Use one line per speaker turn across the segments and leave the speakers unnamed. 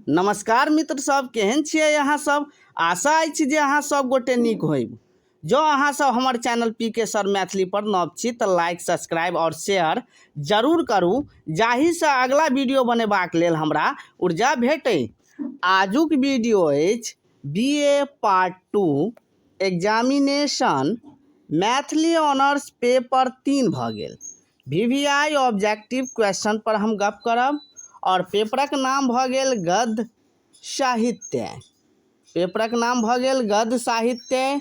नमस्कार मित्र सब, केहन छियै अहाँ सब? आशा अछि जे अहाँ सब गोटे नीक होइब। जँ अहाँ सब हमर चैनल पी के सर मैथिली पर नव छी तऽ लाइक, सब्सक्राइब और शेयर जरूर करू, जाहिसँ अगला वीडियो बनेबाक लेल हमरा ऊर्जा भेटै। आजुक वीडियो अछि B A part 2 examination Maithili honours paper 3 भऽ गेल। V V I objective question पर हम गप करब और पेपरक नाम भऽ गेल गद्य साहित्य। पेपरक नाम भऽ गेल गद्य साहित्य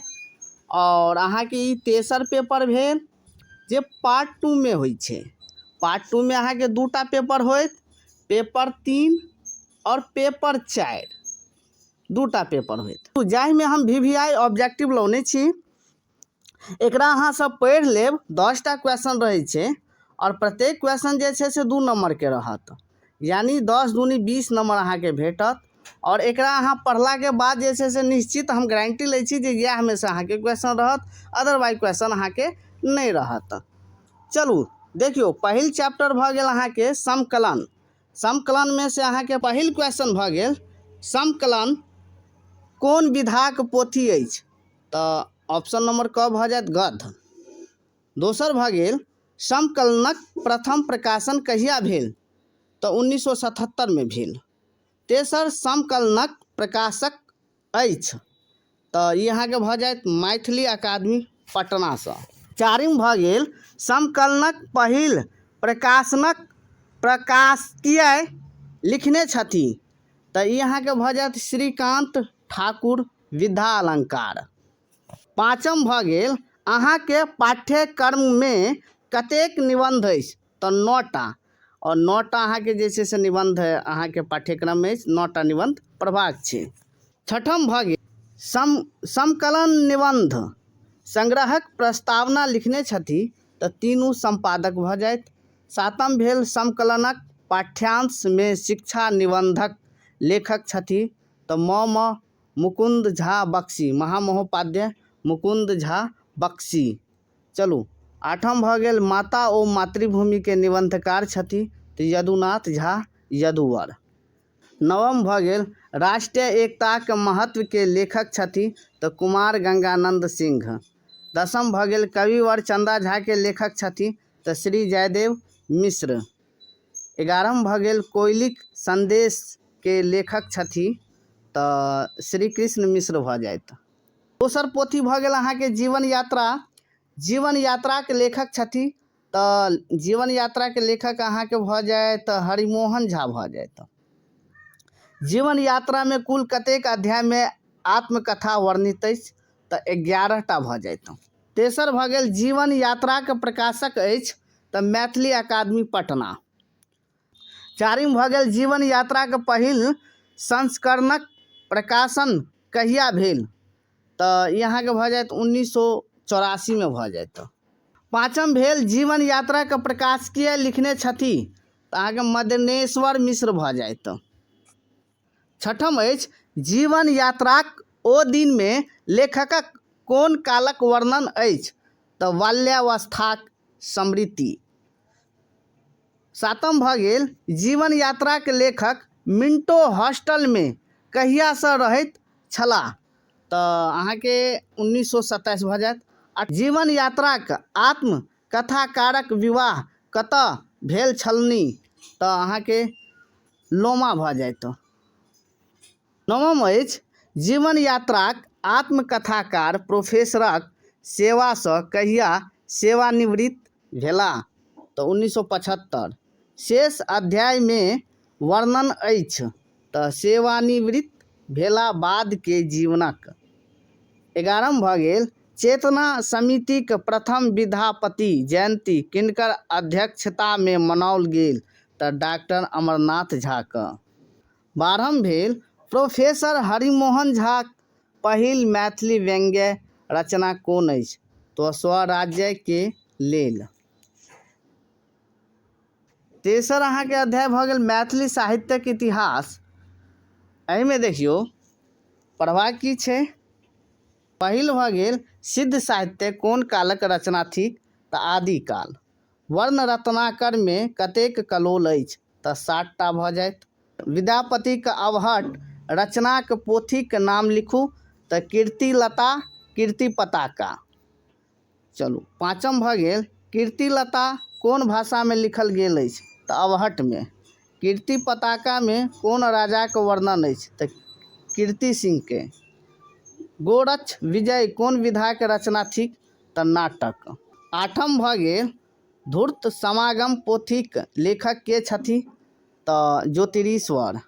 और अहाँके ई तेसर पेपर भेल जे पार्ट 2 मे होइ छै। पार्ट 2 मे अहाँके दूटा पेपर होयत, पेपर 3 और पेपर 4, दूटा पेपर होयत, जाहिमे हम वी वी I objective लौने छी। एकरा अहाँ सब पढ़ि लेब। 10टा क्वेश्चन रहै छै और प्रत्येक क्वेश्चन जे छै से 2 नंबरके रहत, यानी 10 दूनी 20 नंबर अहाँके भेटत। और एकरा अहाँ पढ़लाके बाद जे छै से निश्चित हम गारंटी लै छी जे इएहमे से अहाँके क्वेश्चन रहत, अदरवाइज क्वेश्चन अहाँके नहि रहत। चलू देखियौ, पहिल चैप्टर भऽ गेल अहाँके समकलन। समकलनमे से अहाँके पहिल क्वेश्चन भऽ गेल समकलन कोन विधाक पोथी अछि, तऽ ऑप्शन नंबर क भऽ जायत गद्य। दोसर भऽ गेल समकलनक प्रथम प्रकाशन कहिया भेल, तऽ 1977मे भेल। तेसर समकलनक प्रकाशक अछि, तऽ ई अहाँके भऽ जायत मैथिली अकादमी पटनासँ। चारिम भऽ गेल समकलनक पहिल प्रकाशनक प्रकाशकीय लिखने छथि, तऽ ई अहाँके भऽ जायत श्रीकान्त ठाकुर विधा अलङ्कार। पाँचम भऽ गेल अहाँके पाठ्यक्रममे कतेक निबन्ध अछि, तऽ 9टा, आओर 9टा अहाँके जे छै से निबन्ध अहाँके पाठ्यक्रममे अछि, 9टा निबन्ध पढ़बाक छै। छठम भऽ गेल समकलन निबन्ध संग्रहक प्रस्तावना लिखने छथि, तऽ तीनू सम्पादक भऽ जायत। सातम भेल समकलनक पाठ्यांशमे शिक्षा निबन्धक लेखक छथि, तऽ म म मुकुन्द झा बक्सी, महामहोपाध्याय मुकुन्द झा बक्सी। चलू आठम भऽ गेल माता ओ मातृभूमिके निबन्धकार छथि, तऽ यदुनाथ झा यदुवर। नवम भऽ गेल राष्ट्रीय एकताक महत्वके लेखक छथि, तऽ कुमार गंगानंद सिंह। दसम भऽ गेल कविवर चंदा झाके लेखक छथि, तऽ श्री जयदेव मिश्र। 11 भऽ गेल कोयलिक संदेशके लेखक छथि, तऽ श्री कृष्ण मिश्र भऽ जायत। दोसर पोथी भऽ गेल अहाँके जीवन यात्रा। जीवन यात्राके लेखक छथि, तऽ जीवन यात्राके लेखक अहाँके भऽ जायत हरिमोहन झा भऽ जायत। जीवन यात्रामे कुल कतेक अध्यायमे आत्मकथा वर्णित अछि, तऽ 11टा भऽ जायत। तेसर भऽ गेल जीवन यात्राके प्रकाशक अछि, तऽ मैथिली अकादमी पटना। चारिम भऽ गेल जीवन यात्राके पहिल संस्करणक प्रकाशन कहिया भेल, तऽ ई अहाँके भऽ जायत 1984मे भऽ जायत। पाँचम भेल जीवन यात्राके प्रकाशकीय लिखने छथि, तऽ अहाँके मदनेश्वर मिश्र भऽ जायत। छठम अछि जीवन यात्राक ओ दिनमे लेखकक कोन कालक वर्णन अछि, तऽ बाल्यावस्थाक समृद्धि। सातम भऽ गेल जीवन यात्राक लेखक मिंटो हॉस्टलमे कहियासँ रहैत छलाह, तऽ अहाँके 1927 भऽ जायत। आ जीवन यात्राक आत्मकथाकारक विवाह कतऽ भेल छलनि, तऽ अहाँके लोमा भऽ जायत। नवम अछि जीवन यात्राक आत्मकथाकार प्रोफेसरक सेवासँ कहिया सेवानिवृत्त भेलाह, तऽ 1975। शेष अध्यायमे वर्णन अछि, तऽ सेवानिवृत्त भेला बादके जीवनक। 11 भऽ गेल चेतना समितिक प्रथम विद्यापति जयन्ती किनकर अध्यक्षतामे मनाओल गेल, तऽ डॉक्टर अमरनाथ झाके। 12 भेल प्रोफेसर हरिमोहन झाक पहिल मैथिली व्यंग्य रचना कोन अछि, तऽ स्वराज्यके लेल। तेसर अहाँके अध्याय भऽ गेल मैथिली साहित्यक इतिहास। एहिमे देखियौ पढ़बाक की छै। पहिल भऽ गेल सिद्ध साहित्य कोन कालक रचना थिक, तऽ आदिकाल। वर्ण रत्नाकरमे कतेक कलोल अछि, तऽ 7टा भऽ जायत। विद्यापतिक अवहट्ठ रचनाक पोथीक नाम लिखू। तऽ कीर्तिलता, कीर्ति पताका। चलू, पाँचम भऽ गेल, कीर्तिलता कोन भाषामे लिखल गेल अछि? तऽ अवहट्ठमे। कीर्ति पताकामे कोन राजाक वर्णन अछि? तऽ कीर्ति सिंहके। गोरक्ष विजय कोन विधाक रचना थिक? तऽ नाटक। आठम भऽ गेल, धूर्त समागम पोथीक लेखक के छथि? तऽ ज्योतिरीश्वर।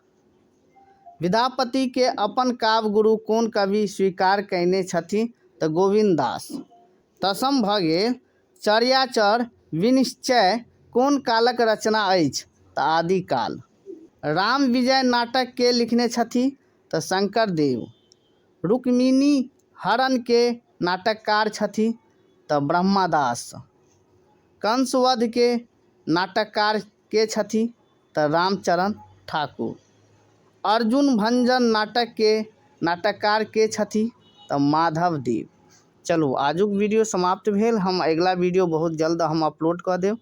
विद्यापतिके अपन काव्य गुरु कोन कवि स्वीकार कयने छथि? तऽ गोविन्द दास। दसम भऽ गेल, चर्याचर विनिश्चय कोन कालक रचना अछि? तऽ आदिकाल। राम विजय नाटक के लिखने छथि? तऽ शंकरदेव। रुक्मिणी हरण के नाटककार छथि? तऽ ब्रह्मादास। कंसवध के नाटककार के छथि? तऽ रामचरण ठाकुर। अर्जुन भंजन नाटक के नाटककार के छथि? तऽ माधव देव। चलू, आजुक वीडियो समाप्त भेल। हम अगिला वीडियो बहुत जल्द हम अपलोड कऽ देब।